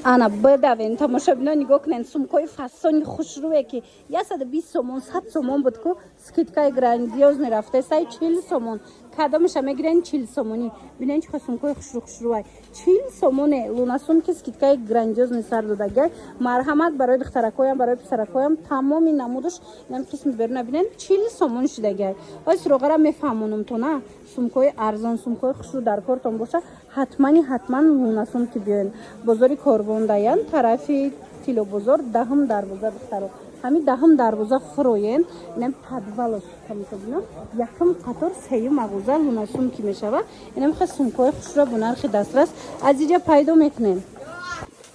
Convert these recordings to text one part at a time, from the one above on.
Ана бадавен, тамошобино, нигоҳ кунед, сумкаи фасони хушрӯе, ки 120 сомон, 100 сомон буд ку, скидкаи грандиозный рафтесай, 40 сомон. Кадомаша мегирен, 40 сомонӣ. Бинен, чӣ сумкаи хушрӯ хушрӯай, 40 сомоне. Луна Сумки скидкаи грандиозный сар додагиай. Марҳамат, барои духтаракоям, барои писаракоям тамоми намудуш. Инам қисми беруна бинен, 40 сомон шидагиай. Ой, суроғара мефаҳмонум то на сумкаи арзон, сумкаи хушрӯ дар кортон боша, ҳатмани ҳатман Луна Сумки биёен. Бозори Корвон даян, тарафи Тилобозор, даҳум дарвоза. Духтаро, ҳамин даҳум дарвоза фуроен, инам подвалош, тамошобино, якум қатор, сеюм мағоза Луна Сумки мешава. Инам хе сумкаҳои хушрӯ бо нархи дастрас аз иҷа пайдо мекунем.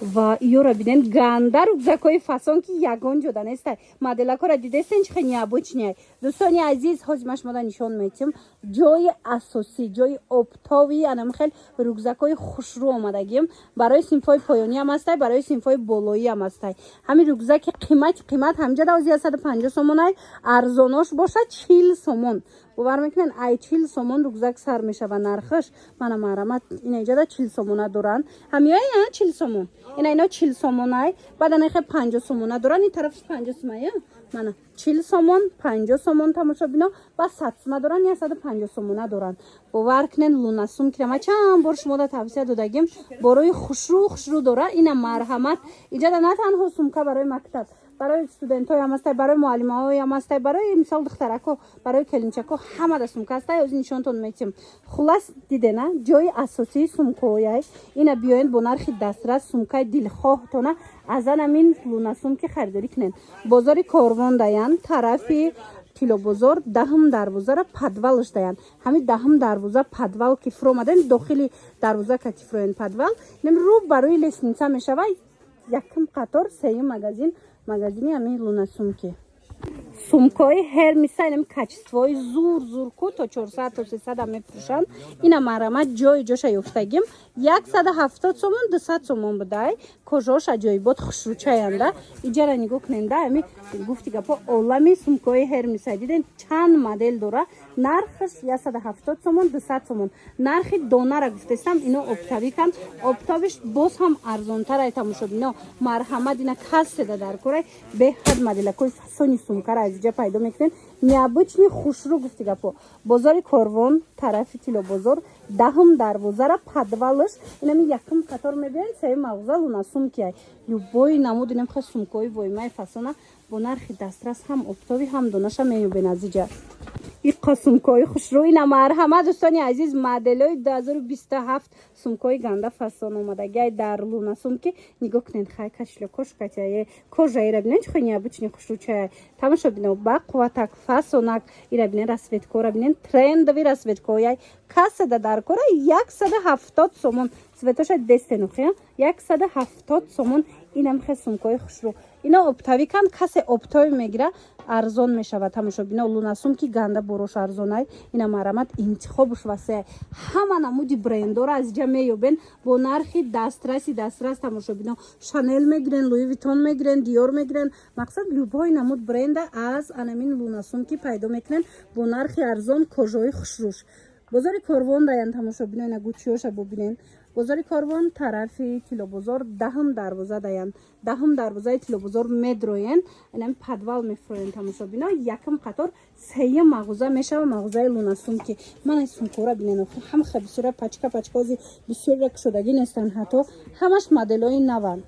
Ва иёра бинен, ганда рюкзакҳои фасон, ки ягон ҷода нестай. Моделакҳоро дидестен, чи хе необычный. Дӯстони азиз, ҳозир ман шумода нишон метиҳам ҷои асосӣ, ҷои оптовый. Анам хел рюкзакҳои хушрӯ омадагим, барои синфҳои поёниам ҳастай, барои синфҳои болоиам ҳастай. Ҳамин рюкзаки қимати қимат ҳамҷа давози 150 сомонай, арзонош бошад 40 сомон. Бовар мекунен, ай 40 сомон рюкзак сар мешава нархаш. Мана, марҳамат, ина иҷода 40 сомона доранд. Ҳамиёя 40 сомон, ина ино 40 сомонай. Баъд анахе 50 сомона доранд, ин тарафш 50 сомая. Мана, 40 сомон, 50 сомон, тамошобино, ва 100 сума доранд, 150 сомона доранд. Бовар кунен, Луна Сумкира ма чанд бор шумода тавсия додагим, борои хушрӯ хушрӯ дора. Ина, марҳамат, иҷода на танҳо сумка барои мактаб, барои студентҳоям ҳастай, барои муаллимаҳоям ҳастай, барои мисол духтарако, барои келинчако, ҳамада сумка ҳастай. Ози нишонтон метиҳем. Хулас, дидена, ҷои асосии сумкаҳояй. Ина биёен, бо нархи дастрас сумкаи дилхоҳтона аз анамин Луна Сумки харидорӣ кунед. Бозори Корвон даян, тарафи Тилобозор, даҳум дарвозара подвалш даян. Ҳамин даҳум дарвоза подвал ки фуромаден, дохили дарвоза кати фуроен, подвал нем, рӯ барои лестница мешава, якум қатор, сеюм магазин, магазини ҳамин Луна Сумки. Сумкаҳои Ҳермиса, инам качествои зур зур ку, то 400, то 300 мефурӯшанд. Ина, марҳамат, ҷои ҷоша ёфтагим, 170 сомон, 200 сомон будай. Кожаош аҷоибот, хушрӯчаянда. Иҷара нигоҳ куненда, ами гуфти гапо, олами сумкаҳои Ҳермиса диден, чанд модел дора. Нархаш 170 сомон, 200 сомон. Нархи донара гуфтестам, ино оптовикан, оптовиш боз ҳам арзонтарай. Тамошобино, марҳамат, ина касседа дар корай, беҳад моделакои фасони сумкара аз иҷа пайдо мекунед, необычный, хушрӯ. Гуфти гапо, бозори Корвон, тарафи Тилобозор, даҳум дарвозара подвалш, инами якум қатор мебиёед, сеюм мағоза Луна Сумкиай. Любой намуд инам хе сумкаҳои воимаи фасона бо нархи дастрас, ҳам оптовый, ҳам донаша меёбен аз иҷа. Иққа сумкаҳои хушрӯ. Ина, марҳамат, дӯстони азиз, моделҳои 2027, сумкаҳои ганда фасон омадагиай дар Луна Сумки. Нигоҳ кунед, хай кошелёкош катяе, кожаира бинед, чӣ необычный, хушрӯчая. Тамошо бино, ба қувватак, фасонак. Ира бинед, расцветкора бинед, трендовый расцветкояй. Кассада дар кора, 170 сомон. Цветоша дестенухия, 170 сомон. Инам хе сумкаҳои хушрӯ, ино оптовикан, касе оптовый мегира, арзон мешавад. Тамошобино, Луна Сумки ганда борош арзонай. Ина, марҳамат, интихобуш васеа, ҳама намуди брендора аз иҷа меёбен бо нархи дастраси дастрас. Тамошобино, Шанел мегирен, Луи Витон мегирен, Диор мегирен, мақсад, любой намуд бренда аз анамин Луна Сумки пайдо мекунен бо нархи арзон, кожаи хушрӯш. Бозори Корвон даян, тамошобино, ина гучиёша бубинен. Бозори Корвон, тарафи Тилобозор, даҳум дарвоза даян. Даҳум дарвозаи Тилобозор медроен, инами подвал мефуроен, тамошобино, якум қатор, сеюм мағоза мешава, мағозаи Луна Сумки. Мана сумкора бинен, ҳама хе бисёра пачка пачкаози, бисёрра кушодагӣ нестанд, ҳатто ҳамаш моделҳои наванд,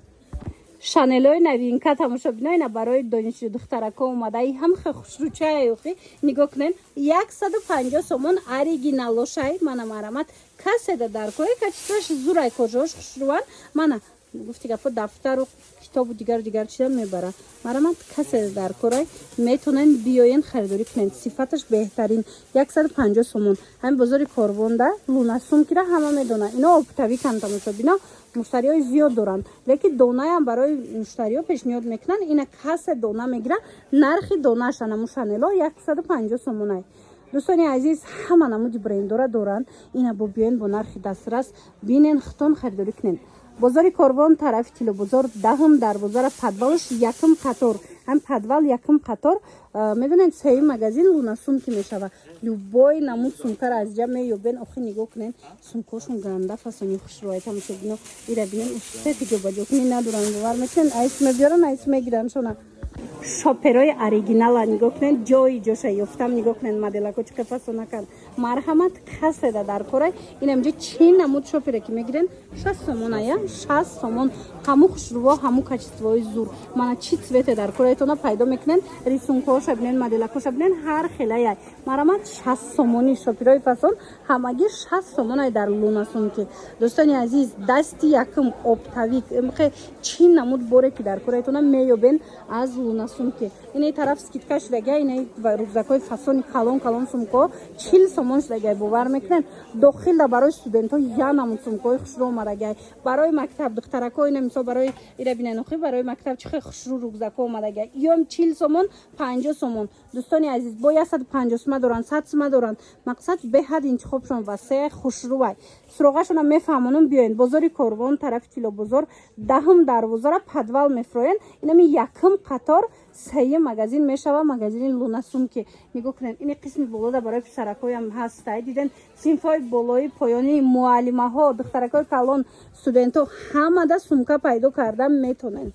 Шанелои новинка. Тамошобино, ина барои донишҷӯ духтарако омадаи, ҳам хе хушрӯчааюхи. Нигоҳ кунен, 150 сомон, оригиналошай. Мана, марҳамат, каседа дар кори, качествош зурай, кожаош хушрӯван. Мана, гуфти гапо, дафтару китобу дигару дигар чиза мебара. Марҳамат, каседа дар корай, метонен биёен, харидорӣ кунен, сифаташ беҳтарин, 150 сомон. Ҳамин бозори Корвонда Луна Сумкира ҳама медонанд, ино оптовикан, тамошобино, муштариҳои зиёд доранд, лекин донаям барои муштариҳо пешниҳод мекунанд. Ина касе дона мегира, нархи донааш анаму Шанело 150 сомонай. Дӯстони азиз, ҳама намуди брендора доранд. Ина бо биёен, бо нархи дастрас бинен, хитон харидорӣ кунен. Бозори Корвон, тарафи Тилобозор, даҳум дарвозара подвалш, якум қатор. Ҳам подвал, якум қатор, медонед, сеюм магазин Луна Сумки мешава. Любой намуд сумкаро аз ҷа меёбен. Охи, нигоҳ кунен, сумкошон ганда фасони хушрӯай. Тамошобино, ира бинен, успехи ҷобаҷокунӣ надоранд, бовар мекунен, айс мебиёран, айс мегиранд шона. Шоперои оригинала нигоҳ кунед, ҷои ҷоша ёфтам. Нигоҳ кунед, моделако чӣ қад фасонаканд. Марҳамат, каседа дар корай. Инамҷа чӣ намуд шопере ки мегирен, 60 сомон ая, 60 сомон. Ҳаму хушрӯво, ҳаму качествои зур. Мана, чӣ цвете дар корайтона, пайдо мекунен. Рисункҳоша бинен, моделакоша бинен, ҳар хелаяй. Марҳамат, 60 сомонӣ шоперои фасон, ҳамагӣ 60 сомонай дар Луна Сумки. Дӯстони азиз, дасти якум оптовик мхе, чӣ намуд боре ки дар корайтона, меёбен аз Луна Сумки. Инаи тараф скидка шудагия, инаи рюкзакҳои фасони калон калон, сумкаҳо 40 сомон шудагиай, бовар мекунед. Дохилда барои студентҳо я намуд сумкаҳои хушрӯ омадагиай барои мактаб, духтаракҳо. Ина мисол, барои ира бинен, охи, барои мактаб чӣ хел хушрӯ рюкзакҳо омадагиай. Ём 40 сомон, 50 сомон. Дӯстони азиз, бо 150 сума доранд, 100 сума доранд. Мақсад, беҳад интихобшон васеъ, хушрӯвай. Суроғашона мефаҳмонам, биёен бозори Корвон, тарафи Тилобозор, даҳум дарвозара подвал мефроен, инами якум қатор, сеюм магазин мешава, магазини Луна Сумки. Нигоҳ кунед, ини қисми болода барои писаракҳоям ҳастай. Диден, синфҳои болои, поёнӣ, муаллимаҳо, духтаракҳои калон, студентҳо, ҳамада сумка пайдо карда метонен.